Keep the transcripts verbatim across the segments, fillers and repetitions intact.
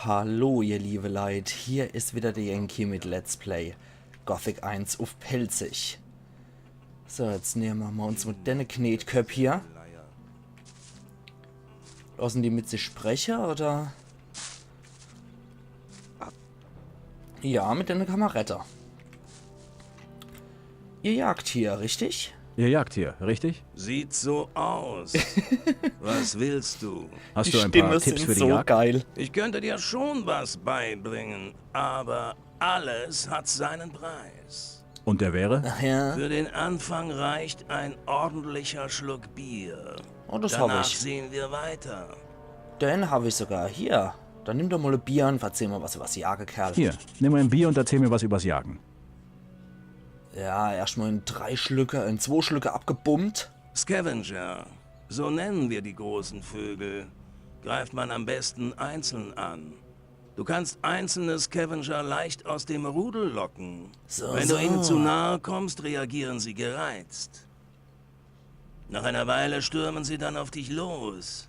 Hallo, ihr liebe Leit, hier is wieder de Yankee mit Let's Play Gothic eins uff Pälzisch. So, jetzt nemme mer uns mit denne Knetköpp hier. Losse die mit sich spreche, oder? Ja, mit denne Kamerette. Ihr jagt hier, richtig? Ihr jagt hier, richtig? Sieht so aus. Was willst du? Hast Die du ein Stimme paar Tipps sind für die so Jagd? Geil. Ich könnte dir schon was beibringen, aber alles hat seinen Preis. Und der wäre? Ach ja. Für den Anfang reicht ein ordentlicher Schluck Bier. Oh, das hab Danach ich. Sehen wir weiter. Den hab ich sogar. Hier. Dann nimm doch mal e Bier und verzehl mal was übers Jage, Kerl. Hier, nimm ein Bier und erzähl mir was übers Jagen. Ja, erstmal in drei Schlücke, in zwei Schlücke abgebummt. Scavenger, so nennen wir die großen Vögel, greift man am besten einzeln an. Du kannst einzelne Scavenger leicht aus dem Rudel locken. So, Wenn so. du ihnen zu nahe kommst, reagieren sie gereizt. Nach einer Weile stürmen sie dann auf dich los.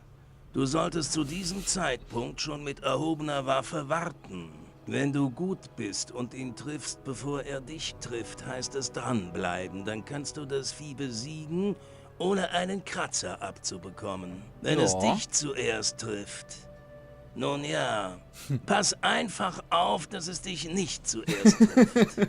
Du solltest zu diesem Zeitpunkt schon mit erhobener Waffe warten. Wenn du gut bist und ihn triffst, bevor er dich trifft, heißt es dranbleiben. Dann kannst du das Vieh besiegen, ohne einen Kratzer abzubekommen. Wenn es Ja. dich zuerst trifft. Nun ja, pass einfach auf, dass es dich nicht zuerst trifft.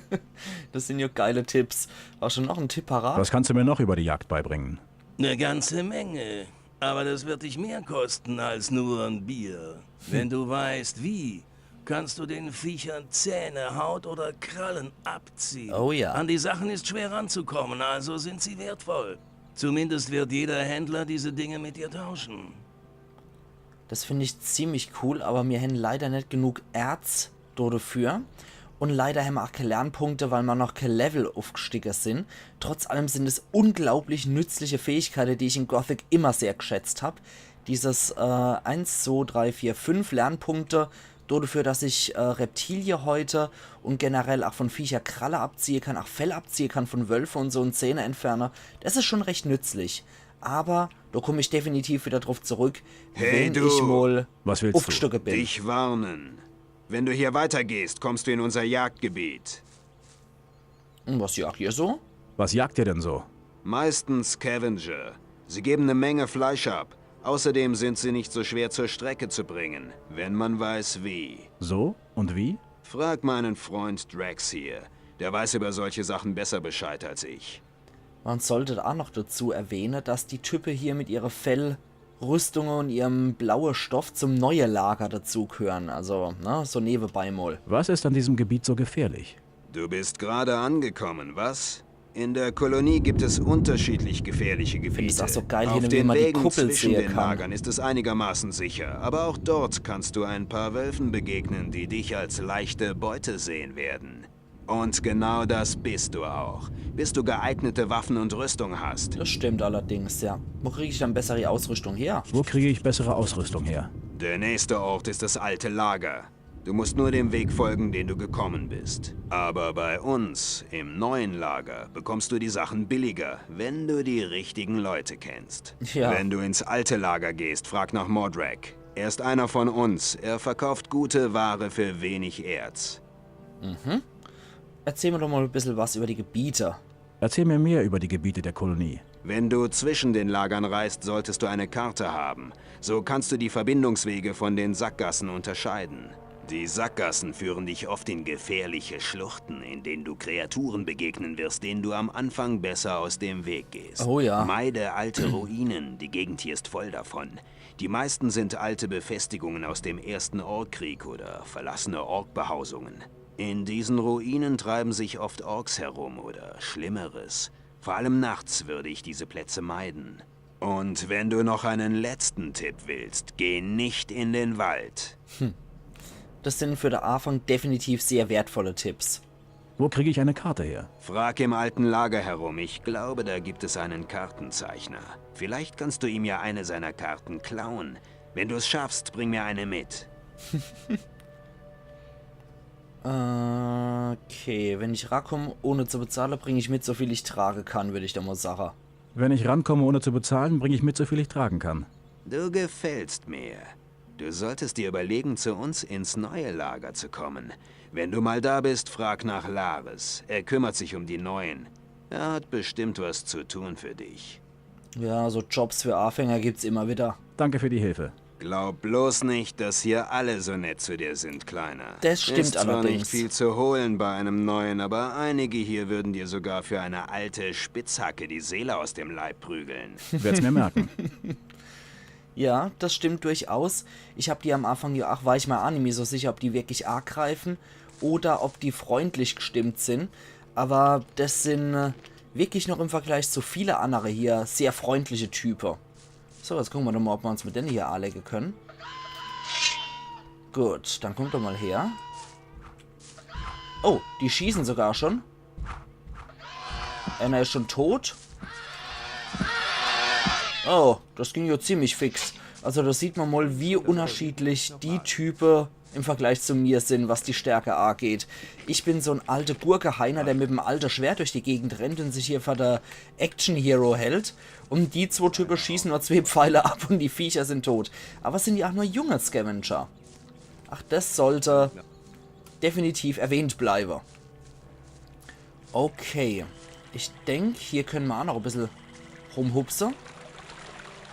Das sind ja geile Tipps. Hast du noch einen Tipp parat? Was kannst du mir noch über die Jagd beibringen? Eine ganze Menge. Aber das wird dich mehr kosten als nur ein Bier. Wenn du weißt, wie, kannst du den Viechern Zähne, Haut oder Krallen abziehen. Oh ja. An die Sachen ist schwer ranzukommen, also sind sie wertvoll. Zumindest wird jeder Händler diese Dinge mit dir tauschen. Das finde ich ziemlich cool, aber mir hänn leider net genug Erz do dafür. Und leider hänn mer auch keine Lernpunkte, weil mer noch kein Level aufgestiegen sind. Trotz allem sind es unglaublich nützliche Fähigkeiten, die ich in Gothic immer sehr geschätzt hab. Dieses äh, eins, zwei, drei, vier, fünf Lernpunkte, do dafür, dass ich äh, Reptilie häute und generell auch von Viecher Kralle abziehe kann, auch Fell abziehe kann von Wölfe und so und Zähne entferne. Das ist schon recht nützlich. Aber da komm ich definitiv wieder drauf zurück, Hey, wenn du. ich mal Was willst du? aufgestiegen bin. Dich warnen. Wenn du hier weitergehst, kommst du in unser Jagdgebiet. Und was jagt ihr so? Was jagt ihr denn so? Meistens Scavenger. Sie geben eine Menge Fleisch ab. Außerdem sind sie nicht so schwer zur Strecke zu bringen, wenn man weiß wie. So? Und wie? Frag meinen Freund Drax hier. Der weiß über solche Sachen besser Bescheid als ich. Man sollte auch noch dazu erwähnen, dass die Typen hier mit ihrer Fellrüstung und ihrem blauen Stoff zum neuen Lager dazugehören. Also, ne, so nebenbei mal. Was ist an diesem Gebiet so gefährlich? Du bist gerade angekommen, was? In der Kolonie gibt es unterschiedlich gefährliche Gebiete. Find's auch so geil, hier, Auf wie den man die Wegen Kuppel zwischen sehen den kann. Lagern ist es einigermaßen sicher, aber auch dort kannst du ein paar Wölfen begegnen, die dich als leichte Beute sehen werden. Und genau das bist du auch, bis du geeignete Waffen und Rüstung hast. Das stimmt allerdings, ja. Wo krieg ich dann bessere Ausrüstung her? Wo kriege ich bessere Ausrüstung her? Der nächste Ort ist das alte Lager. Du musst nur dem Weg folgen, den du gekommen bist. Aber bei uns, im neuen Lager, bekommst du die Sachen billiger, wenn du die richtigen Leute kennst. Ja. Wenn du ins alte Lager gehst, frag nach Mordrak. Er ist einer von uns. Er verkauft gute Ware für wenig Erz. Erzähl mir doch mal ein bisschen was über die Gebiete. Erzähl mir mehr über die Gebiete der Kolonie. Wenn du zwischen den Lagern reist, solltest du eine Karte haben. So kannst du die Verbindungswege von den Sackgassen unterscheiden. Die Sackgassen führen dich oft in gefährliche Schluchten, in denen du Kreaturen begegnen wirst, denen du am Anfang besser aus dem Weg gehst. Oh ja. Meide alte Ruinen, die Gegend hier ist voll davon. Die meisten sind alte Befestigungen aus dem ersten Orkkrieg oder verlassene Orkbehausungen. In diesen Ruinen treiben sich oft Orks herum oder Schlimmeres. Vor allem nachts würde ich diese Plätze meiden. Und wenn du noch einen letzten Tipp willst, geh nicht in den Wald. Das sind für den Anfang definitiv sehr wertvolle Tipps. Wo kriege ich eine Karte her? Frag im alten Lager herum. Ich glaube, da gibt es einen Kartenzeichner. Vielleicht kannst du ihm ja eine seiner Karten klauen. Wenn du es schaffst, bring mir eine mit. Okay, wenn ich rankomme, ohne zu bezahlen, bringe ich mit, so viel ich tragen kann, würde ich da mal sagen. Wenn ich rankomme, ohne zu bezahlen, bringe ich mit, so viel ich tragen kann. Du gefällst mir. Du solltest dir überlegen, zu uns ins neue Lager zu kommen. Wenn du mal da bist, frag nach Lares. Er kümmert sich um die Neuen. Er hat bestimmt was zu tun für dich. Ja, so Jobs für Anfänger gibt's immer wieder. Danke für die Hilfe. Glaub bloß nicht, dass hier alle so nett zu dir sind, Kleiner. Das stimmt Ist zwar allerdings. Nicht viel zu holen bei einem Neuen, aber einige hier würden dir sogar für eine alte Spitzhacke die Seele aus dem Leib prügeln. Werd's mir merken. Ja, das stimmt durchaus. Ich hab die am Anfang ja, ach, war ich mir ach nimmi so sicher, ob die wirklich angreifen oder ob die freundlich gestimmt sind. Aber das sind äh, wirklich noch im Vergleich zu viele andere hier sehr freundliche Typen. So, jetzt gucken wir doch mal, ob wir uns mit denen hier anlegen können. Gut, dann kommt doch mal her. Oh, die schießen sogar schon. Einer ist schon tot. Oh, das ging ja ziemlich fix. Also da sieht man mal, wie unterschiedlich die Typen im Vergleich zu mir sind, was die Stärke angeht. Ich bin so ein alter Gurkehainer, der mit dem alten Schwert durch die Gegend rennt und sich hier vor der Action Hero hält. Und die zwei Typen schießen nur zwei Pfeile ab und die Viecher sind tot. Aber es sind ja auch nur junge Scavenger. Ach, das sollte definitiv erwähnt bleiben. Okay. Ich denk, hier können wir auch noch ein bisschen rumhupsen.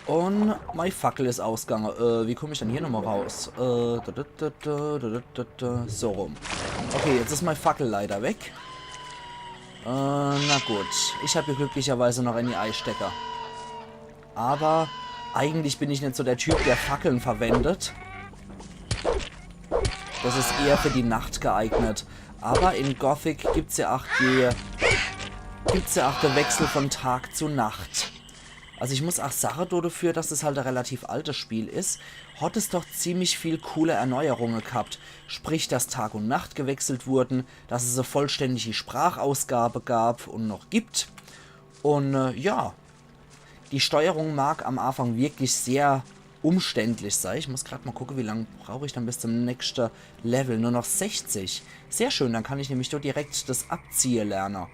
Und meine Fackel ist ausgegangen. Äh, wie komme ich denn hier nochmal raus? Äh, da, da, da. So rum. Okay, jetzt ist meine Fackel leider weg. Äh, na gut. Ich habe hier glücklicherweise noch eine Eistecker. Aber eigentlich bin ich nicht so der Typ, der Fackeln verwendet. Das ist eher für die Nacht geeignet. Aber in Gothic gibt's ja auch die, gibt's ja auch den Wechsel von Tag zu Nacht. Also ich muss auch sagen, do dafür, dass es halt ein relativ altes Spiel ist, hat es doch ziemlich viel coole Erneuerungen gehabt. Sprich, dass Tag und Nacht gewechselt wurden, dass es eine vollständige Sprachausgabe gab und noch gibt. Und äh, ja, die Steuerung mag am Anfang wirklich sehr umständlich sein. Ich muss gerade mal gucken, wie lange brauche ich dann bis zum nächsten Level. Nur noch sechzig. Sehr schön, dann kann ich nämlich dort direkt das Abziehen lernen.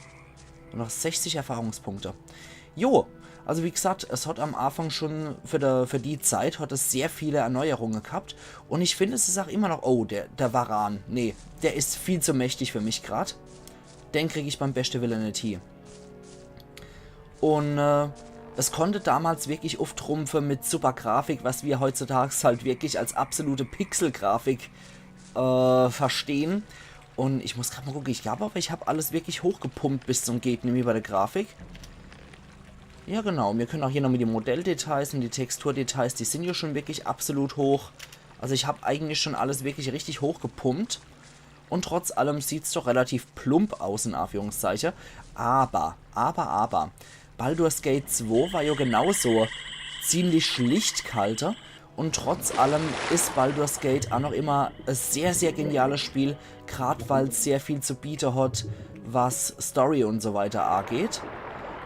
Nur noch sechzig Erfahrungspunkte. Jo, also wie gesagt, es hat am Anfang schon für die, für die Zeit hat es sehr viele Erneuerungen gehabt. Und ich finde, es ist auch immer noch... Oh, der, der Varan. Nee, der ist viel zu mächtig für mich gerade. Den kriege ich beim besten Willen nicht hin. Und äh, es konnte damals wirklich uftrumpfen mit super Grafik, was wir heutzutage halt wirklich als absolute Pixel-Grafik äh, verstehen. Und ich muss gerade mal gucken, ich glaube aber, ich habe alles wirklich hochgepumpt bis zum geht nimmi bei der Grafik. Ja genau, wir können auch hier nochmal die Modelldetails und die Texturdetails, die sind ja schon wirklich absolut hoch. Also ich habe eigentlich schon alles wirklich richtig hochgepumpt. Und trotz allem sieht's doch relativ plump aus, in Anführungszeichen. Aber, aber, aber, Baldur's Gate zwei war ja genauso ziemlich schlicht gehalte. Und trotz allem ist Baldur's Gate auch noch immer ein sehr, sehr geniales Spiel, grad weil's sehr viel zu bieten hat, was Story und so weiter angeht.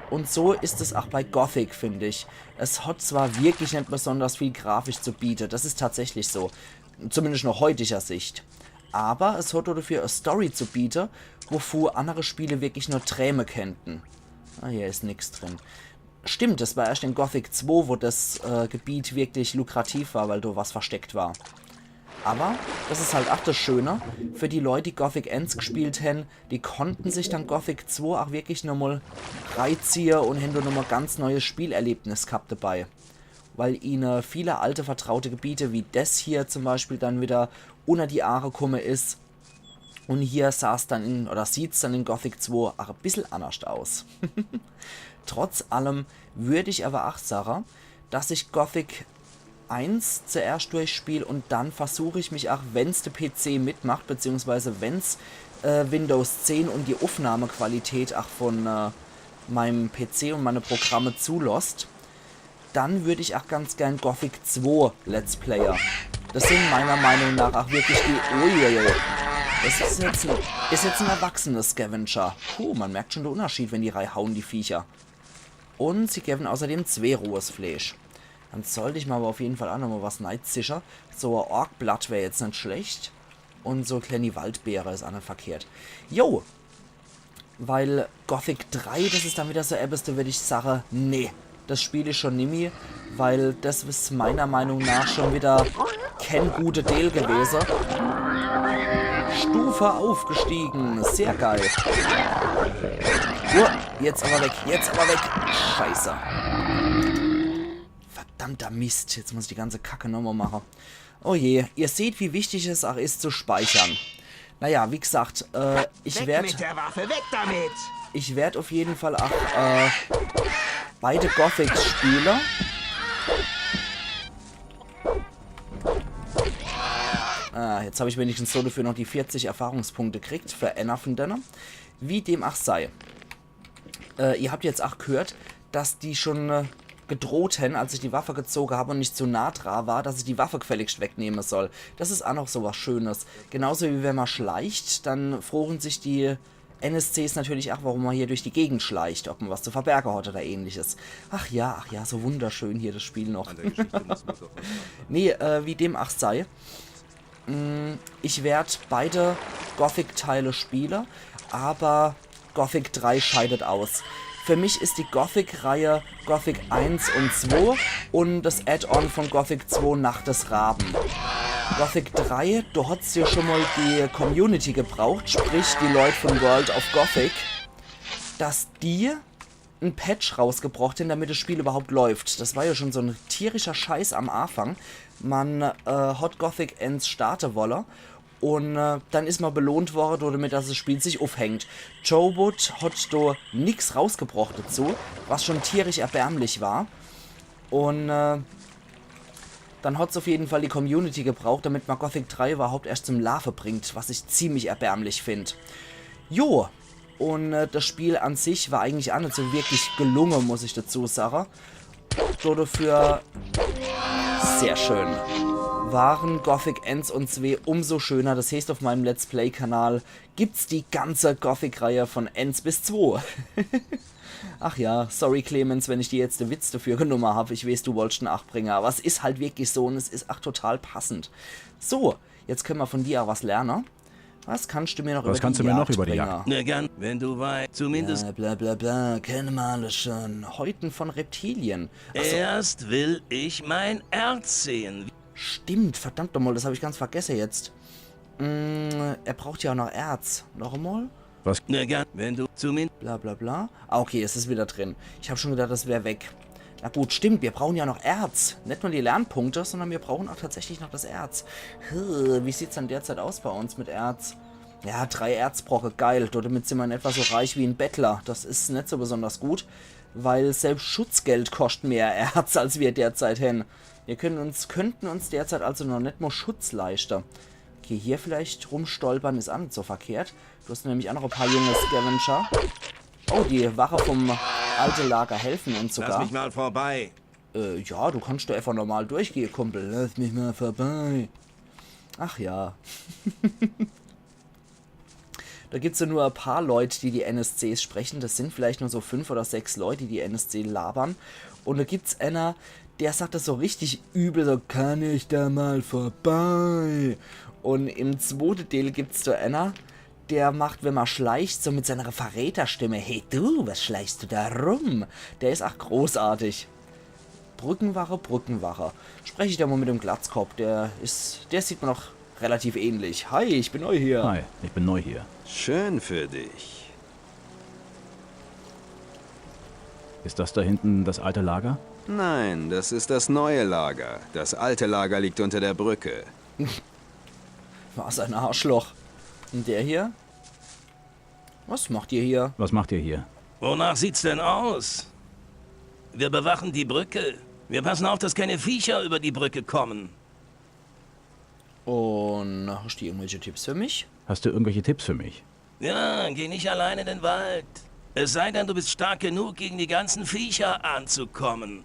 Und so ist es auch bei Gothic, finde ich. Es hat zwar wirklich nicht besonders viel grafisch zu bieten, das ist tatsächlich so. Zumindest nach heutiger Sicht. Aber es hat dafür eine Story zu bieten, wovor andere Spiele wirklich nur träumen könnten. Ah, hier ist nix drin. Stimmt, es war erst in Gothic zwei, wo das äh, Gebiet wirklich lukrativ war, weil da was versteckt war. Aber das ist halt auch das Schöne, für die Leute, die Gothic eins gespielt haben, die konnten sich dann Gothic zwei auch wirklich nochmal reinziehen und haben da nochmal ganz neues Spielerlebnis gehabt dabei. Weil ihnen viele alte vertraute Gebiete wie das hier zum Beispiel dann wieder unter die Augen gekommen ist. Und hier sah's dann in, oder sieht's dann in Gothic zwei auch ein bisschen anders aus. Trotz allem würde ich aber auch sagen, dass ich Gothic eins zuerst durchspiele und dann versuche ich mich auch, wenn's der P C mitmacht, beziehungsweise wenn's äh, Windows zehn und die Aufnahmequalität auch von äh, meinem P C und meine Programme zulässt, dann würde ich auch ganz gern Gothic zwei Let's Player. Das sind meiner Meinung nach auch wirklich die... Uiuiui. Das ist jetzt ein, ist jetzt ein erwachsener Scavenger. Puh, man merkt schon den Unterschied, wenn die reinhauen, die Viecher. Und sie geben außerdem zwei rohes Fleisch. Dann sollte ich mir aber auf jeden Fall auch nochmal was reinziehen. So ein Orc Blood wäre jetzt nicht schlecht. Und so kleine Waldbeere ist auch nicht verkehrt. Jo, weil Gothic drei, das ist dann wieder so etwas, da würde ich sagen, nee, das spiele ich schon nimmi, weil das ist meiner Meinung nach schon wieder Ken gute Deel gewese. Stufe aufgestiegen. Sehr geil. Oh, jetzt aber weg. Jetzt aber weg. Scheiße. Verdammter Mist. Jetzt muss ich die ganze Kacke nochmal machen. Oh je. Ihr seht, wie wichtig es auch ist, zu speichern. Naja, wie gesagt, äh, ich werd... Weg mit der Waffe, weg damit! Ich werd auf jeden Fall auch, äh, beide Gothics spiele. Ah, jetzt hab ich wenigstens so dafür noch die vierzig Erfahrungspunkte gekriegt für einer von denen. Wie dem auch sei. Äh, ihr habt jetzt auch gehört, dass die schon, äh, gedroht hen, als ich die Waffe gezogen habe und nicht zu nah dra war, dass ich die Waffe gefälligst wegnehmen soll. Das ist auch noch so was Schönes. Genauso wie wenn man schleicht, dann fragen sich die N S Cs natürlich auch, warum man hier durch die Gegend schleicht, ob man was zu verbergen hat oder ähnliches. Ach ja, ach ja, so wunderschön hier das Spiel noch. An der Geschichte muss man doch was dran. Nee, äh, wie dem auch sei. Mm, ich werd beide Gothic-Teile spiele, aber Gothic drei scheidet aus. Für mich ist die Gothic-Reihe Gothic eins und zwei und das Add-on von Gothic zwei Nacht des Raben. Gothic drei, do hat's ja schon mal die Community gebraucht, sprich die Leute von World of Gothic, dass die en Patch rausgebracht hen, damit das Spiel überhaupt läuft. Das war ja schon so ein tierischer Scheiß am Anfang. Man, äh, hat Gothic eins starte wolle und, äh, dann is man belohnt worden, damit dass das Spiel sich aufhängt. Jowood hat do nix rausgebracht dazu, was schon tierisch erbärmlich war. Und, äh, dann hat's auf jeden Fall die Community gebraucht, damit man Gothic drei überhaupt erst zum Laafe bringt, was ich ziemlich erbärmlich find. Jo, und, äh, das Spiel an sich war eigentlich auch nicht so wirklich gelungen, muss ich dazu sagen. So dafür sehr schön. Waren Gothic eins und zwei umso schöner. Das heißt, auf meinem Let's Play-Kanal gibt's die ganze Gothic-Reihe von eins bis zwei. Ach ja, sorry Clemens, wenn ich dir jetzt de Witz dafür genommen hab. Ich weiß, du wolltst en aach bringen, aber es is halt wirklich so und es is aach total passend. So, jetzt können wir von dir auch was lernen. Was kannst du mir noch über die Jagd bringen? Was kannst du mir noch über die Jagd? Ne, gern, wenn du wei-, zumindest... Ja, bla bla bla, kenne mer alle schon. Häuten von Reptilien. Ach so. Erst will ich mein Erz sehen. Stimmt, verdammt nochmal, das hab ich ganz vergesse jetzt. Mm, er braucht ja auch noch Erz. Noch einmal? Was? Ne, gern, wenn du zumindest... Bla bla bla. Ah, okay, es is wieder drin. Ich hab schon gedacht, das wär weg. Na gut, stimmt, wir brauchen ja noch Erz. Nicht nur die Lernpunkte, sondern wir brauchen auch tatsächlich noch das Erz. Hm, wie sieht's denn derzeit aus bei uns mit Erz? Ja, drei Erzbrocke, geil. Damit sind wir in etwa so reich wie ein Bettler. Das is nicht so besonders gut, weil selbst Schutzgeld kostet mehr Erz, als wir derzeit hen. Wir können uns, könnten uns derzeit also noch nicht mal Schutz leisten. Okay, hier vielleicht rumstolpern is auch nicht so verkehrt. Du hast nämlich auch noch ein paar junge Scavenger. Oh, die Wache vom alte Lager helfen uns sogar. Lass mich mal vorbei. Äh, ja, du kannst doch einfach normal durchgehen, Kumpel. Lass mich mal vorbei. Ach ja. Da gibt's ja nur ein paar Leute, die die N S Cs sprechen. Das sind vielleicht nur so fünf oder sechs Leute, die die N S C labern. Und da gibt's einer, der sagt das so richtig übel, so: „Kann ich da mal vorbei?“ Und im zweiten Teil gibt's da einer, der macht, wenn man schleicht, so mit seiner Verräterstimme: „Hey du, was schleichst du da rum?“ Der is auch großartig. Brückenwache, Brückenwache. Spreche ich da mal mit dem Glatzkopf, der is, der sieht mir noch relativ ähnlich. Hi, ich bin neu hier. Hi, ich bin neu hier. Schön für dich. Ist das da hinten das alte Lager? Nein, das ist das neue Lager. Das alte Lager liegt unter der Brücke. Was ein Arschloch. Und der hier? Was macht ihr hier? Was macht ihr hier? Wonach sieht's denn aus? Wir bewachen die Brücke. Wir passen auf, dass keine Viecher über die Brücke kommen. Und hast du irgendwelche Tipps für mich? Hast du irgendwelche Tipps für mich? Ja, geh nicht allein in den Wald. Es sei denn, du bist stark genug, gegen die ganzen Viecher anzukommen.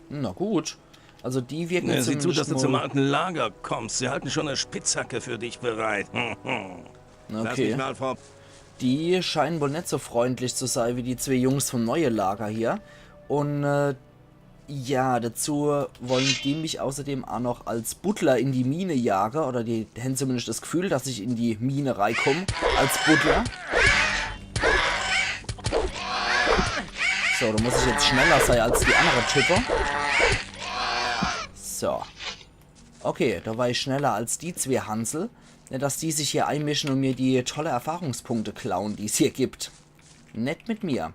Na gut. Also die wirken zumindest mal... Ne, sieh zu, dass du zum alten Lager kommst. Sie halten schon eine Spitzhacke für dich bereit. Okay. Lass mich mal vor. Die scheinen wohl nicht so freundlich zu sein wie die zwei Jungs vom neuen Lager hier. Und, äh, ja, dazu wollen die mich außerdem auch noch als Buddler in die Mine jagen. Oder die haben zumindest das Gefühl, dass ich in die Mine reinkomme als Buddler. So, da muss ich jetzt schneller sein als die anderen Typen. So. Okay, do war ich schneller als die zwee Hansel. Net, dass die sich hier einmischen und mir die tolle Erfahrungspunkte klauen, die's hier gibt. Net mit mir.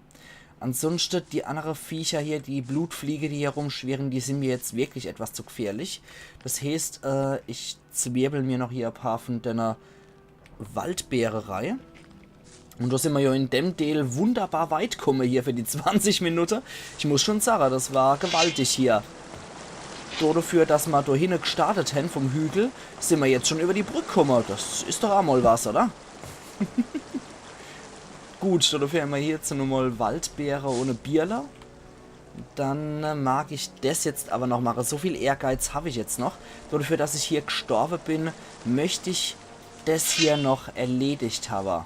Ansunschte, die annere Viecher hier, die Blutfliege, die hier rumschwirren, die sin mir jetzt wirklich etwas zu gfährlich. Das heeßt, äh, ich zwirbel mir noch hier e paar von denne Waldbeere rei. Und do sin mer jo in dem Deel wunderbar weit kumme hier für die zwanzig Minute. Ich muss schon sage, das war gewaltig hier. So dafür, dass mer do hinne gestartet hen vom Hügel, sin mer jetzt schon über die Brück kumme. Das is doch emol was, oder? Gut, do dafür hämmer hier jetzt nochmol Waldbeere ohne Bierle. Dann, äh, mag ich des jetzt aber noch mache. So viel Ehrgeiz hab ich jetzt noch. So dafür, dass ich hier gestorbe bin, möcht ich des hier noch erledigt habe.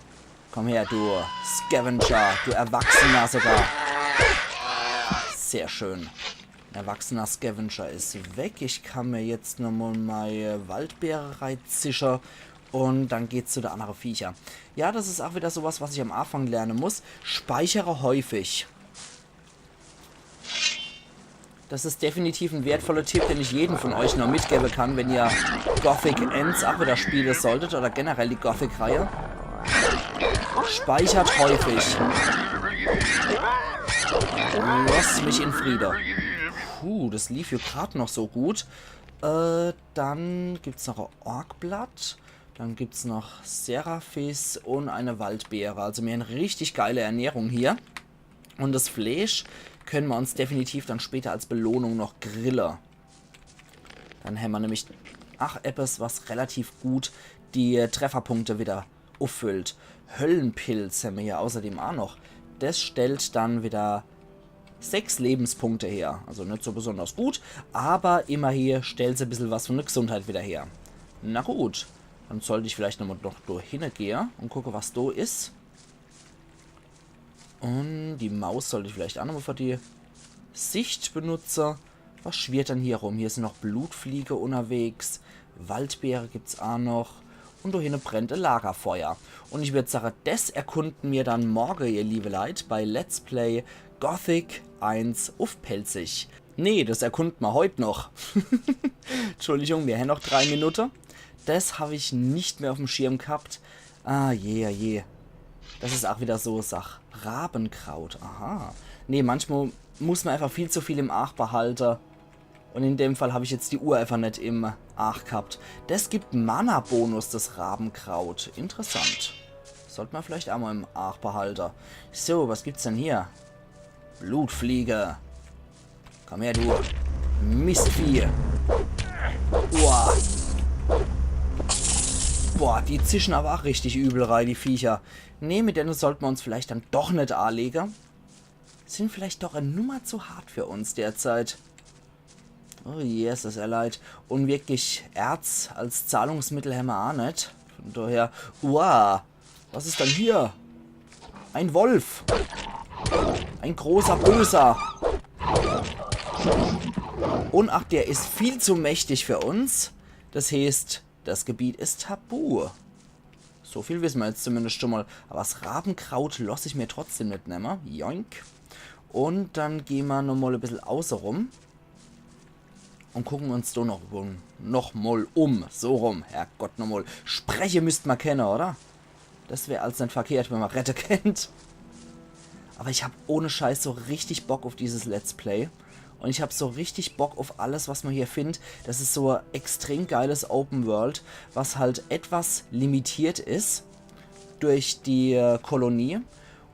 Komm her, du Scavenger, du Erwachsener sogar. Sehr schön. Erwachsener Scavenger is weg. Ich kann mir jetzt nochmol mei Waldbeere reizische und dann geht's zu de annere Viecher. Ja, das is auch wieder sowas, was ich am Anfang lerne muss. Speichere häufig. Das is definitiv en wertvoller Tipp, den ich jedem von euch nur mitgebe kann, wenn ihr Gothic eens auch wieder spiele solltet oder generell die Gothic-Reihe. Speichert häufig. Lass mich in Friede. Puh, das lief hier grad noch so gut. Äh, dann gibt's noch e Orkblatt. Dann gibt's noch Seraphis und eine Waldbeere. Also mir en richtig geile Ernährung hier. Und das Fleisch können wir uns definitiv dann später als Belohnung noch grille. Dann hämmer nämlich ach etwas, was relativ gut die Trefferpunkte wieder uffüllt. Höllenpilz hämmer hier außerdem auch noch. Das stellt dann wieder sechs Lebenspunkte her. Also nicht so besonders gut, aber immerhin stellt se e bissel was von der Gesundheit wieder her. Na gut, dann sollt ich vielleicht nochmal noch do hinne gehe und gucke, was do is. Und die Maus sollt ich vielleicht auch nochmal für die Sicht benutze. Was schwirrt dann hier rum? Hier sin noch Blutfliege unterwegs. Waldbeere gibt's auch noch. Und do hinne brennt e Lagerfeuer. Und ich würd sage, des erkunden mir dann morge, ihr liebe Leit, bei Let's Play Gothic eens uff Pälzisch. Nee, das erkunden mir heut noch. Entschuldigung, mir hän noch drei Minute. Das hab ich nicht mehr auf dem Schirm gehabt. Ah je, ah je. Das is auch wieder so Sach. Rabenkraut, aha. Nee, manchmal muss man einfach viel zu viel im Aach behalte. Und in dem Fall hab ich jetzt die Uhr einfach net im Aach gehabt. Das gibt Mana-Bonus, das Rabenkraut. Interessant. Sollt man vielleicht auch mal im Aach behalte. So, was gibt's denn hier? Blutfliege. Komm her, du Mistvieh. Boah. Boah, die zischen aber auch richtig übel rei, die Viecher. Nee, mit denen sollt man uns vielleicht dann doch net anlege. Sind vielleicht doch e Nummer zu hart für uns derzeit. Oh yes, is er leid. Und wirklich Erz als Zahlungsmittel hämmer auch net. Von daher, uah, was is dann hier? Ein Wolf. Ein großer Böser. Und ach, der is viel zu mächtig für uns. Das heißt, das Gebiet is tabu. So viel wissen wir jetzt zumindest schon mal. Aber das Rabenkraut loss ich mir trotzdem net nemme. Joink. Und dann gehen wir nochmal e bissel außerum. Und gucken uns do noch, noch mal um. So rum. Herrgott nochmal. Spreche müsst ma kenne, oder? Das wär als net verkehrt, wenn ma rette kennt. Aber ich hab ohne Scheiß so richtig Bock auf dieses Let's Play. Und ich hab so richtig Bock auf alles, was man hier findet. Das is so extrem geiles Open World, was halt etwas limitiert is durch die, äh, Kolonie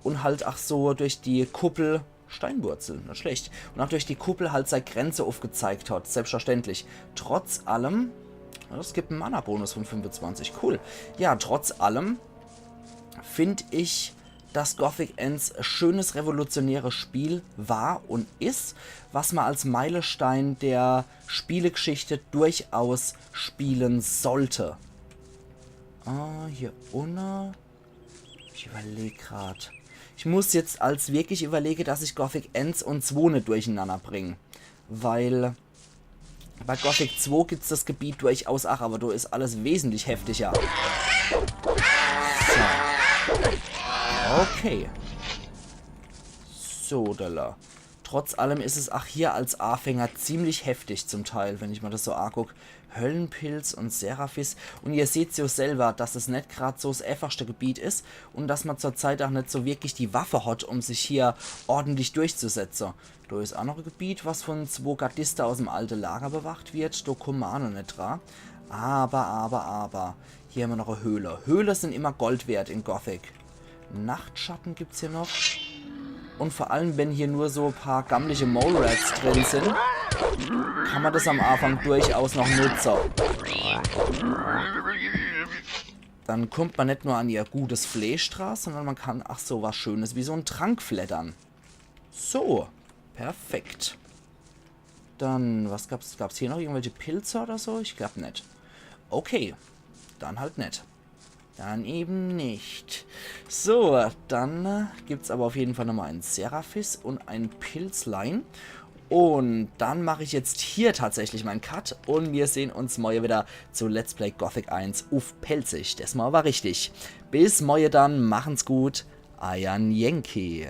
und halt ach so durch die Kuppel Steinwurzel, net schlecht. Und auch durch die Kuppel halt sei Grenze aufgezeigt hat, selbstverständlich. Trotz allem, das gibt en Mana-Bonus von fünfundzwanzig, cool. Ja, trotz allem find ich, dass Gothic eens e schönes, revolutionäres Spiel war und is, was man als Meilenstein der Spielegeschichte durchaus spielen sollte. Ah, hier unne. Ich überleg grad. Ich muss jetzt als wirklich überlege, dass ich Gothic eens und zwo net durcheinander bring. Weil bei Gothic zwo gibt's das Gebiet durchaus ach, aber do is alles wesentlich heftiger. So. Okay. So, da la. Trotz allem is es ach hier als Aafänger ziemlich heftig zum Teil, wenn ich mer das so aguck. Höllenpilz un Seraphis. Un ihr seht's jo selwer, dass es net grad so s eefachste Gebiet is un dass mer zur Zeit ach net so wirklich die Waffe hot, um sich hier ordentlich durchzusetze. Do is ach noch e Gebiet, was von zwo Gardiste aus'm alte Lager bewacht wird. Do kumme mer ach noch net dra. Aber, aber, aber. Hier hämmer noch e Höhle. Höhle sin immer Gold wert in Gothic. Nachtschatten gibt's hier noch. Un vor allem, wenn hier nur so paar gammliche Mole Rats drin sin, kann mer das am Aafang durchaus noch nutze. Dann kummt mer net nur an ihr gutes Fleisch dra, sondern mer kann ach so was Schönes wie so en Trank fleddern. So, perfekt. Dann, was gab's, gab's hier noch irgendwelche Pilze oder so? Ich glaub net. Okay, dann halt net. Dann eben nicht. So, dann äh, gibt's aber auf jeden Fall nochmal en Seraphis un en Pilzlein. Un dann mach ich jetzt hier tatsächlich mein Cut un mir sehn uns morje wieder zu Let's Play Gothic eins uff Pälzisch. Des Mal war richtig. Bis morje dann, machen's gut. Eier Yankee.